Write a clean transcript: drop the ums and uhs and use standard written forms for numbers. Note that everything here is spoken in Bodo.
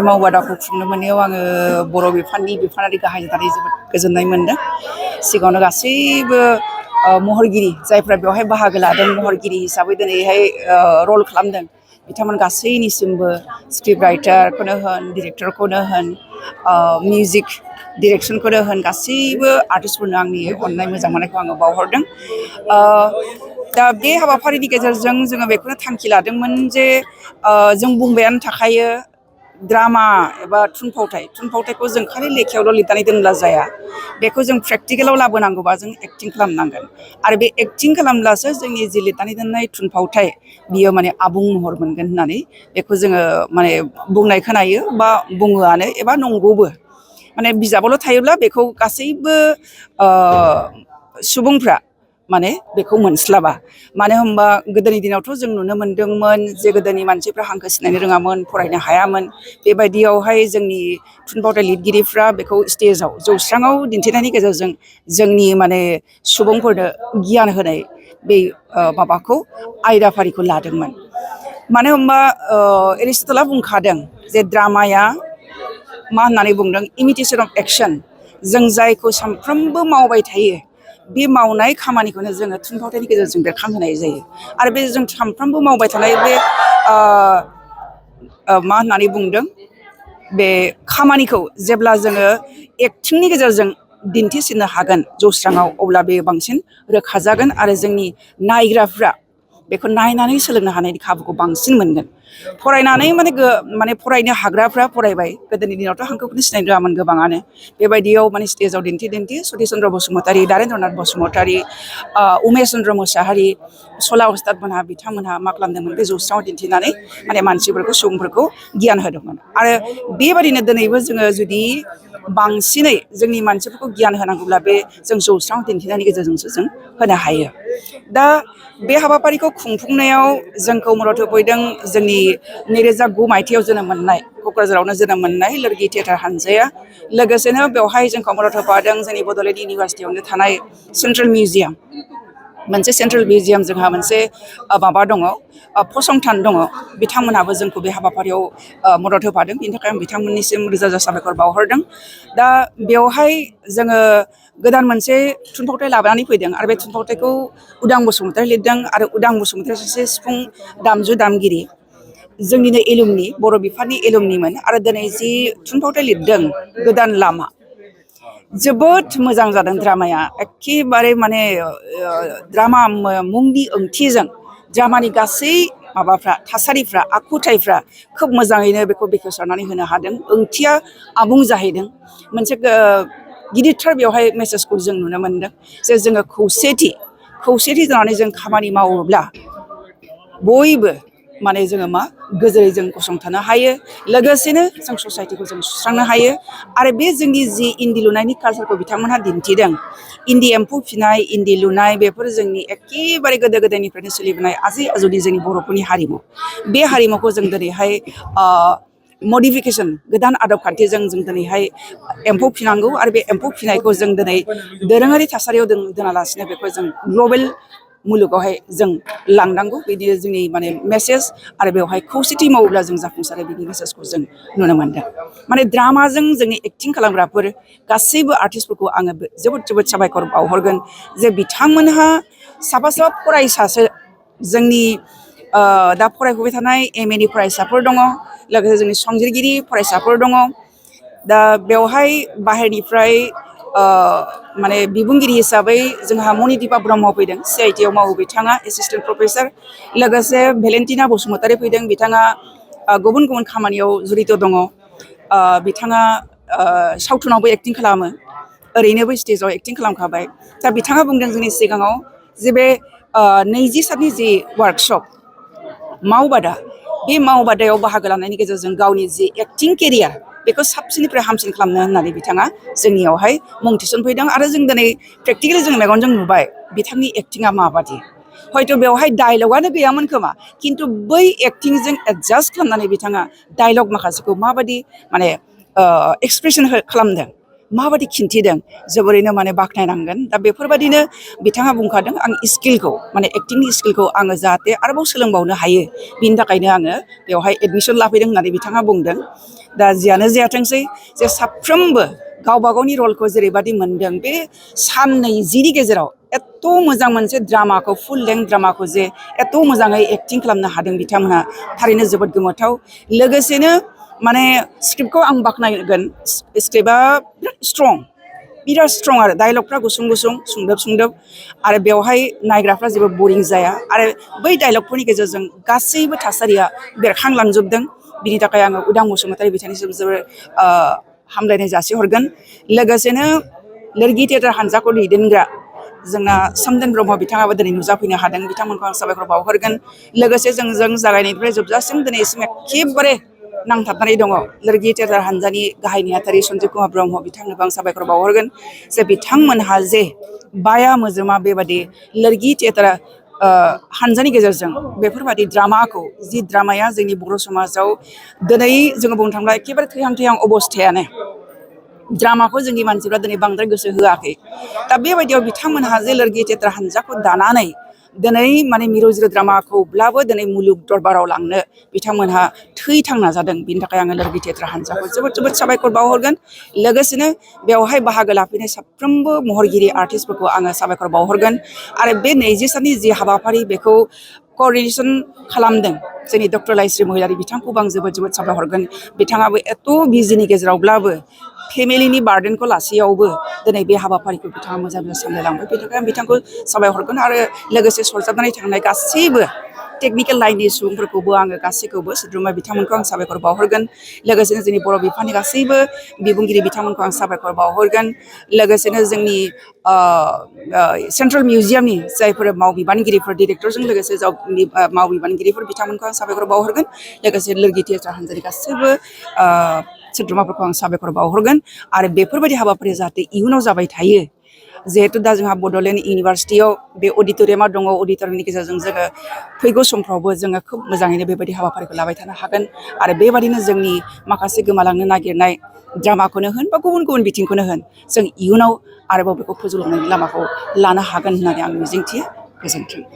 मावबादाखौ खुंनो मोननायाव आङो बर' बिफानारि गाहाय जानानै जोबोद गोजोननाय मोनदों। सिगाङावनो गासैबो महरगिरि जायफ्रा बेवहाय बाहागो लादों महरगिरि हिसाबै दिनैहाय रल खालामदों बिथांमोन गासैनिसिमबो स्क्रिप्ट राइटारखौनो होन डिरेक्टरखौनो होन मिउजिक डिरेक्सनखौनो होन गासैबो आर्टिस्टफोरनो आंनि अननाय मोजां मोननायखौ आङो बावहरदों। दा बे हाबाफारिनि गेजेरजों जोङो बेखौनो थांखि लादोंमोन जे जों बुंबायानो थाखायो ड्रामा एबा थुनफावथायखौ जों खालि लेखायावल' लिरनानै दोनब्ला जाया, बेखौ जों प्रेक्टिकेलाव लाबोनांगौबा जों एक्टिं खालामनांगोन आरो बे एक्टिं खालामब्लासो जोंनि जि लिरनानै दोननाय थुनफावथाय बियो माने आबुं महर मोनगोन होननानै बेखौ जोङो माने बुंनाय खोनायो बा बुङोआनो एबा नंगौबो। माने बिजाबावल' थायोब्ला बेखौ गासैबो सुबुंफ्रा माने बेखौ मोनस्लाबा। मानो होनबा गोदोनि दिनावथ' जों नुनो मोनदोंमोन जे गोदोनि मानसिफ्रा हांखो सिनायनो रोङामोन, फरायनो हायामोन। बेबायदियावहाय जोंनि थुनफावथाय लिरगिरिफ्रा बेखौ स्टेजाव जौस्राङाव दिन्थिनायनि गेजेरजों जोंनि माने सुबुंफोरनो गियान होनाय बे माबाखौ आयदाफारिखौ लादोंमोन। मानो होनबा एरिस्टटला बुंखादों जे ड्रामाया मा होननानै बुंदों इमिटेसन अफ एक्सन। जों जायखौ सानफ्रोमबो मावबाय थायो बे मावनाय खामानिखौनो जोङो थुनफावथायनि गेजेरजों बेरखांहोनाय जायो। आरो बे जों सानफ्रोमबो मावबाय थानाय बे मा होननानै बुंदों बे खामानिखौ जेब्ला जोङो एक्टिंनि गेजेरजों दिन्थिसिननो हागोन जौस्राङाव, अब्ला बे बांसिन रोखा जागोन आरो जोंनि नायग्राफ्रा बेखौ नायनानै सोलोंनो हानायनि खाबुखौ बांसिन मोनगोन। फरायनानै माने फरायनो हाग्राफ्रा फरायबाय। गोदोनि दिनावथ' हांखोखौनो सिनायनो रोङामोन गोबाङानो। बेबायदियाव माने स्टेजाव दिन्थि सतिस चन्द्र बसुमतारी, दारेन्द्रनाथ बसुमतारी, उमेश चन्द्र मोसाहारि, सला उस्ताद मोनहा बिथांमोनहा मा खालामदोंमोन बे जौस्राङाव दिन्थिनानै माने मानसिफोरखौ सुबुंफोरखौ गियान होदोंमोन। आरो बेबादिनो दिनैबो जोङो जुदि बांसिनै जोंनि मानसिफोरखौ गियान होनांगौब्ला बे जों जौस्राङाव दिन्थिनायनि गेजेरजोंसो जों होनो हायो। दा बे हाबाफारिखौ खुंफुंनायाव जोंखौ मदद होफैदों जोंनि 2009 मायथाइयाव जोनोम मोननाय, क'क्राझारावनो जोनोम मोननाय लोरगि थियेटार हानजाया। लोगोसेनो बेवहाय जोंखौ मदद होफादों जोंनि बड'लेण्ड इउनिभारसिटियावनो थानाय सेन्ट्रेल मिउजियाम। मोनसे सेन्ट्रेल मिउजियाम जोंहा मोनसे माबा दङ, फसंथान दङ। बिथांमोनहाबो जोंखौ बे हाबाफारियाव मदद होफादों। बिनि थाखाय आं बिथांमोननिसिम रोजा रोजा साबायखर बावहरदों। दा बेवहाय जोङो गोदान मोनसे थुनफावथाय लाबोनानै फैदों आरो बे थुनफावथायखौ उदां बसुमतारी लिरदों। आरो उदां बसुमतारी सासे सिफुं दामजु दामगिरि, जोंनिनो एलुमनि, बर' बिफाननि एलुमनिमोन। आरो दिनै जि थुनफावथाय लिरदों गोदान लामा, जोबोद मोजां जादों ड्रामाया। एखेबारे माने ड्रामा मुंनि ओंथिजों ड्रामानि गासै माबाफ्रा थासारिफ्रा आखुथाइफ्रा खोब मोजाङैनो बेखौ बेखेवसारनानै होनो हादों। ओंथिया आबुं जाहैदों। मोनसे गिदिरथार बेवहाय मेसेजखौ जों नुनो मोनदों जे जोङो खौसेथि जानानै जों खामानि मावोब्ला बयबो माने जोङो गोजोरै जों गसंथानो हायो। लोगोसेनो जों ससाइटिखौ जों सुस्रांनो हायो। आरो बे जोंनि जि इन्दि लुनायनि कालसारखौ बिथांमोनहा दिन्थिदों, इन्दि एम्फौ फिनाय, इन्दि लुनाय, बेफोर जोंनि एखेबारे गोदो गोदायनिफ्रायनो सोलिबोनाय आजै आजौनि जोंनि बर'फोरनि हारिमु। बे हारिमुखौ जों दिनैहाय मडिफिकेसन, गोदान आदब खान्थिजों जों दिनैहाय एम्फौ फिनांगौ। आरो बे एम्फौ फिनायखौ जों दिनै दोरोङारि थासारियाव दोनालासिनो बेखौ जों ग्लबेल मुलुगावहाय जों लांनांगौ। बिदि जोंनि माने मेसेज। आरो बेवहाय खौसेथि मावोब्ला जों जाफुंसारो, बिनि मेसेजखौ जों नुनो मोनदों। माने ड्रामाजों जोंनि एक्टिं खालामग्राफोर गासैबो आर्टिस्टफोरखौ आङो जोबोद साबायखर बावहरगोन जे बिथांमोनहा साफा फरायसासो। जोंनि दा फरायफुबाय थानाय MA नि फरायसाफोर दङ, लोगोसे जोंनि संजिरगिरि फरायसाफोर दङ। दा बेवहाय बाहेरनिफ्राय माने बिबुंगिरि हिसाबै जोंहा मनिदिपा ब्रह्म फैदों, CIT आव मावो बिथाङा एसिस्टेन्ट प्रफेसर। लोगोसे भेलेन्टिना बसुमतारी फैदों, बिथाङा गुबुन गुबुन खामानियाव जड़ित दङ। बिथाङा सावथुनावबो एक्टिं खालामो, ओरैनोबो स्टेजाव एक्टिं खालामखाबाय। दा बिथाङा बुंदों जोंनि सिगाङाव जे बे 20 साननि जि वार्कशप मावबादा, बे मावबादायाव बाहागो लानायनि गेजेरजों गावनि जि एक्टिं केरियार बेखौ साबसिननिफ्राय हामसिन खालामनो होननानै बिथाङा जोंनियावहाय मुं थिसनफैदों। आरो जों दिनै प्रेक्टिकेलि जों मेगनजों नुबाय बिथांनि एक्टिङा माबादि। हयथ' बेवहाय डायलगानो गैयामोन खोमा, खिन्थु बै एक्टिंजों एडजास्ट खालामनानै बिथाङा डायलग माखासेखौ माबादि माने एक्सप्रेसन खालामदों, माबादि खिन्थिदों जोबोरैनो माने बाख्नायनांगोन। दा बेफोरबायदिनो बिथाङा बुंखादों आं स्किलखौ माने एक्टिंनि स्किलखौ आङो जाहाथे आरोबाव सोलोंबावनो हायो बिनि थाखायनो आङो बेवहाय एडमिसन लाफैदों होननानै बिथाङा बुंदों। दा जियानो जायाथोंसै जे साफ्रोमबो गावबा गावनि रलखौ जेरैबादि मोनदों बे साननै जिनि गेजेराव एथ' मोजां मोनसे ड्रामाखौ फुल लेंथ ड्रामाखौ जे एथ' मोजाङै एक्टिं खालामनो हादों बिथांमोनहा थारैनो जोबोद गोमोथाव। लोगोसेनो माने स्क्रिप्टखौ आं बाख्नायगोन। स्क्रिप्टआ बिराद स्ट्रं आरो डायलगफ्रा गुसुं गुसुं सुंदोब सुंदोब आरो बेवहाय नायग्राफ्रा जेबो बरिं जाया आरो बै डायलगफोरनि गेजेरजों गासैबो थासारिया बेरखांलांजोबदों। बिनि थाखाय आङो उदां बसुमतारी बिथांनिसिम जोबोर हामलायनाय जासिहरगोन। लोगोसेनो लोरगि थियेटार हानजाखौ दैदेनग्रा जोंना सोमदोन ब्रह्म बिथाङाबो दिनै नुजाफैनो हादों, बिथांमोनखौ आं साबायखर बावहरगोन। लोगोसे जों जागायनायनिफ्राय जोबजासिम दिनैसिम एखेबारे नांथाबनानै दङ लोरगि थियेटार हानजानि गाहाय नेहाथारि सन्जिब कुमार ब्रह्म बिथांनोबो आं साबायखर बावहरगोन जे बिथांमोनहा जे बाया मोजोमा बेबादि लोरगि थियेटार हानजानि गेजेरजों बेफोरबादि ड्रामाखौ जि ड्रामाया जोंनि बर' समाजाव दिनै जोङो बुंनो थाङोब्ला एखेबारे थैहां थैहां अबस्थायानो ड्रामाखौ जोंनि मानसिफ्रा दिनै बांद्राय गोसो होआखै। दा बेबायदियाव बिथांमोनहा जे लोरगि थियेटार हानजाखौ दानानै दिनै माने मिरु जिरु ड्रामाखौब्लाबो दिनै मुलुग दरबाराव लांनो बिथांमोनहा थैथां नाजादों। बिनि थाखाय आङो लोरगि थियेटार हानजाखौ जोबोद जोबोद साबायखर बावहरगोन। लोगोसेनो बेवहाय बाहागो लाफैनाय साफ्रोमबो महरगिरि आर्टिस्टफोरखौ आङो साबायखर बावहरगोन। आरो बे 20 साननि जि हाबाफारि बेखौ क'अर्डिनेसन खालामदों जोंनि डक्टर लाइस्रि महिलारि बिथांखौबो आं जोबोद जोबोद साबायखर हरगोन। बिथाङाबो एथ' बिजिनि गेजेरावब्लाबो फेमिलिनि बार्डेनखौ लासेयावबो दिनै बे हाबाफारिखौ बिथाङा मोजां मोजां सामलायलांबाय। बेनि थाखाय आं बिथांखौ साबायहरगोन आरो लोगोसे सरजाबनानै थांनाय गासैबो टेकनिकेल लाइननि सुबुंफोरखौबो आङो गासैखौबो सोद्रोमा बिथांमोनखौ आं साबायखर बावहरगोन। लोगोसेनो जोंनि बर' बिफाननि गासैबो बिबुंगिरि बिथांमोनखौ आं साबायखर बावहरगोन। लोगोसेनो जोंनि सेन्ट्रेल मिउजियामनि जायफोर मावबिबानगिरिफोर डिरेक्टरजों लोगोसे मावबिबानगिरिफोर बिथांमोनखौ आं साबायखर बावहरगोन। लोगोसे लोरगि थियेटार हानजानि गासैबो सोद्रोमाफोरखौ आं साबायखर बावहरगोन। आरो बेफोरबायदि हाबाफारिया जाहाथे इयुनाव जाबाय थायो। जिहेथु दा जोंहा बड'लेण्ड इउनिभारसिटियाव बे अडिट'रियामा दङ, अडिट'रियामनि गेजेरजों जोङो फैगौ समफ्रावबो जोङो खोब मोजाङैनो बेबायदि हाबाफारिखौ लाबाय थानो हागोन। आरो बेबादिनो जोंनि माखासे गोमालांनो नागिरनाय ड्रामाखौनो होन बा गुबुन गुबुन बिथिंखौनो होन जों इयुनाव आरोबाव बेखौ फोजौलांनायनि लामाखौ लानो हागोन होननानै आं मिजिंथियो। गोजोन्थों।